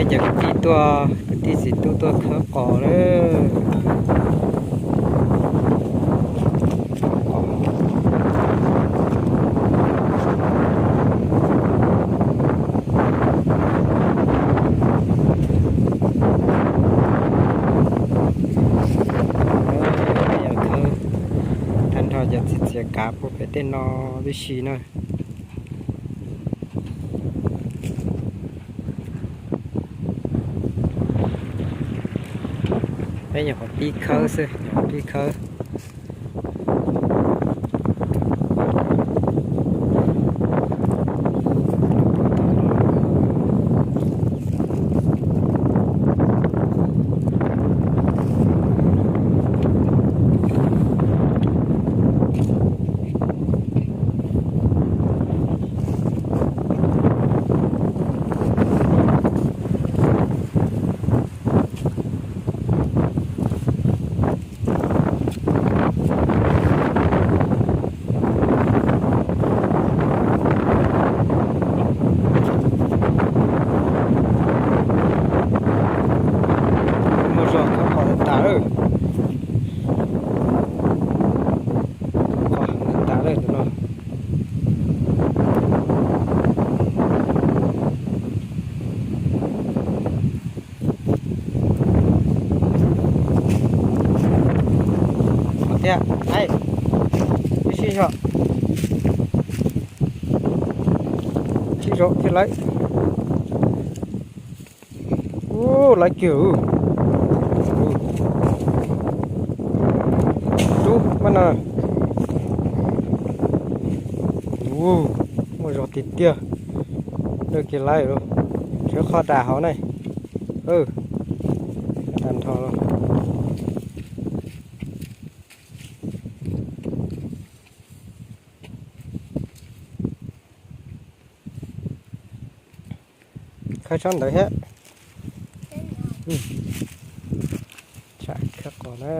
Cov kwv tij tuaj, kwv tij txiv tub tuaj khawb qos lawm. Tag nrho cov txiv txiav kav puag pem tej no tib si na. Peb nyuam qhuav pib khawb xwb, nyuam qhuav pib khawb. Muaj zog khawb qos tas lawm. Qos tas lawm tus no. Qos thiab, ai, ib sij zog, sij zog thiab lawm. Ub, lawv kiag. Rub maj no. Ub, muaj zog tiag tiag. Lawv kiag lawm, tseem qhov dam hauv ne. Tag nrho los. Khawb tsob ntawd thiab. Tsham khawb qos na.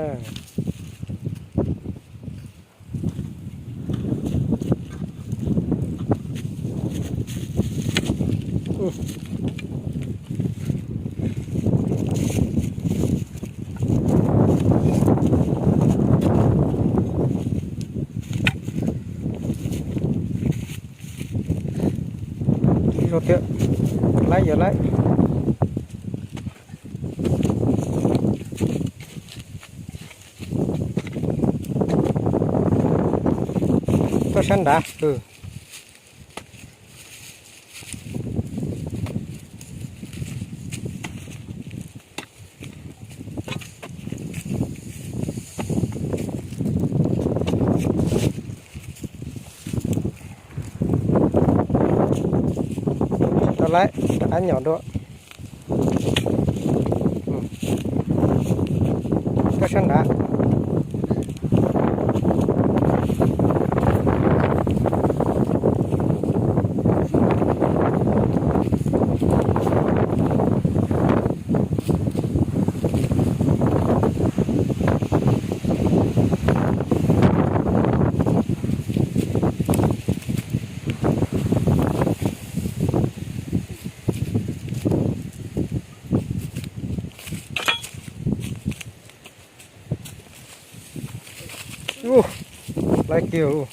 Ib zaug tiag, laib yog laib. Tuaj sab nrad. Tau lawm, rov qab nyom dua. Koj sab nrad. Ub, laib kiag ub.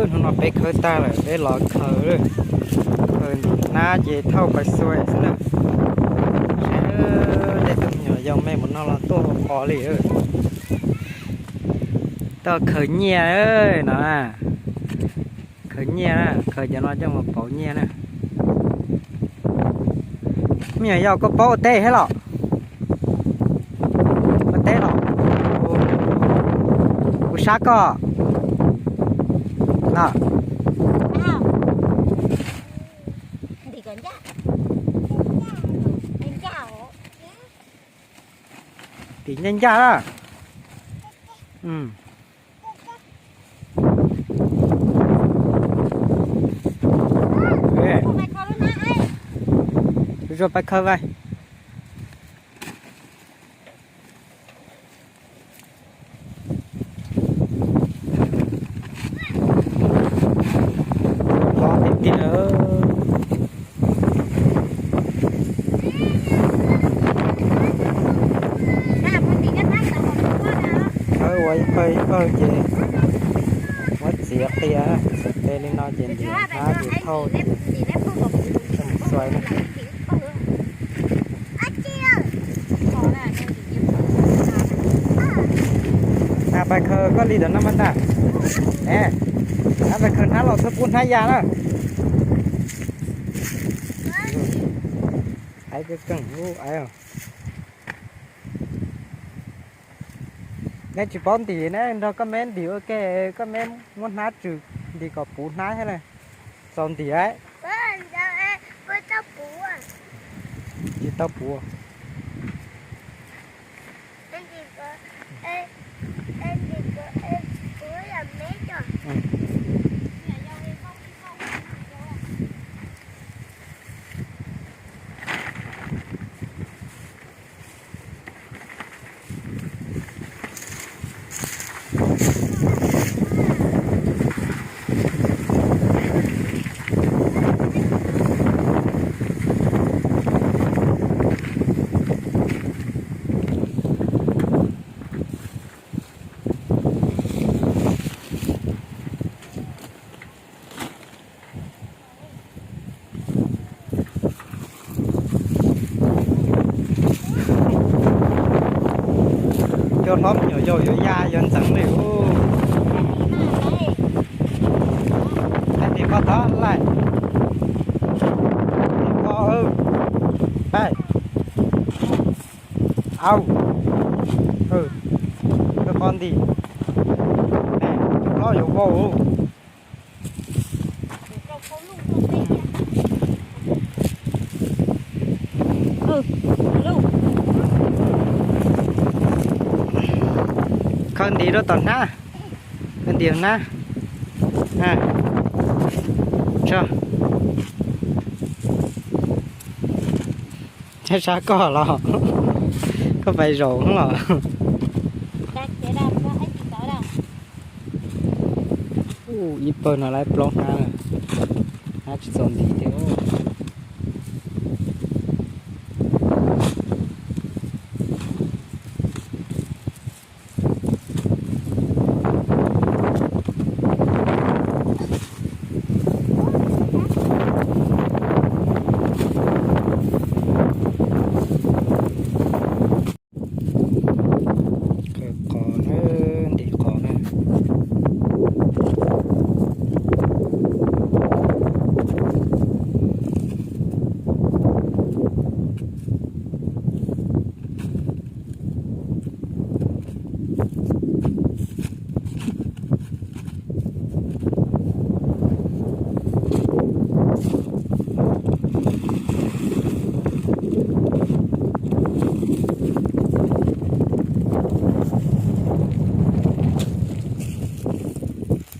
Hnub no peb khawb tag lawm, peb los khaws, khaws hnab ces thauj pais xuas xwb na. Tej tug me nyuam yaus me mus no los tuaj ua qos li. Tau khaws nyiaj no. Khaws nyiaj na, khaws cov no coj mus pauv nyiaj na. Me nyuam yaus, koj paub ua teb thiab los? Ua teb los? Kuv Rab koj no. Tim ncaj ncaj na. Zuag pais khaws vais. Hlob tiag tiag. Khawb ua ib pawg ib pawg ces muab txiav qia, txiav qia li no ces ntim hnab ces thauj ces coj mus xuas na. Pais khaws koj li ntawm no mas ntag. Pais khaws hnab los txhob pub hnab ya na. Aiv keej keej lub aiv. Neb tsis paub ntim, neb nrog koj meb ntim ua ke, koj meb muab hnab tswm ntim kom puv hnab thiab na. Txaus ntim. Tsis tau puv. Cov hlob me nyuam yaus yuav ya yuav ntxeev li ub. Ntim koj tod laij. Ntim koj, pab. Au. Koj qo ntim. Cov hlob yuav vau. Koj ntim rau tom hnab. Koj ntim hnab. Tso. Sab koj los, koj pais zaum los. Ib pawg no lawv plaub hnab, hnab tsis txaus ntim thiab. Khaws qos na, ntim qos na.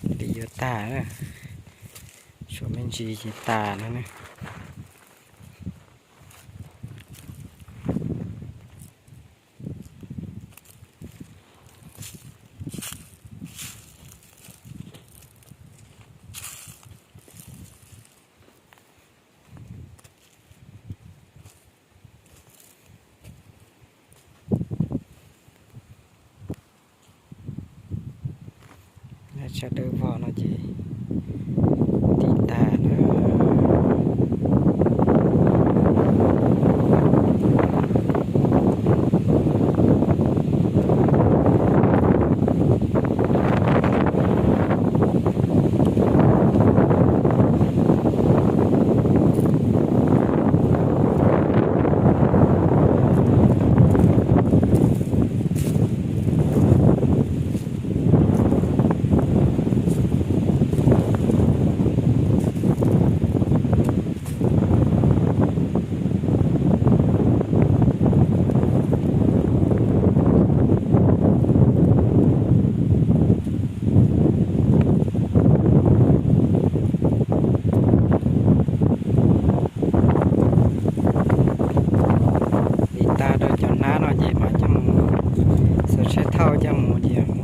Ntim yuav tag na, tshuav me ntsis ces tas no ne. Sawv daws vog no ces ntim tag na. Ncaj mus ces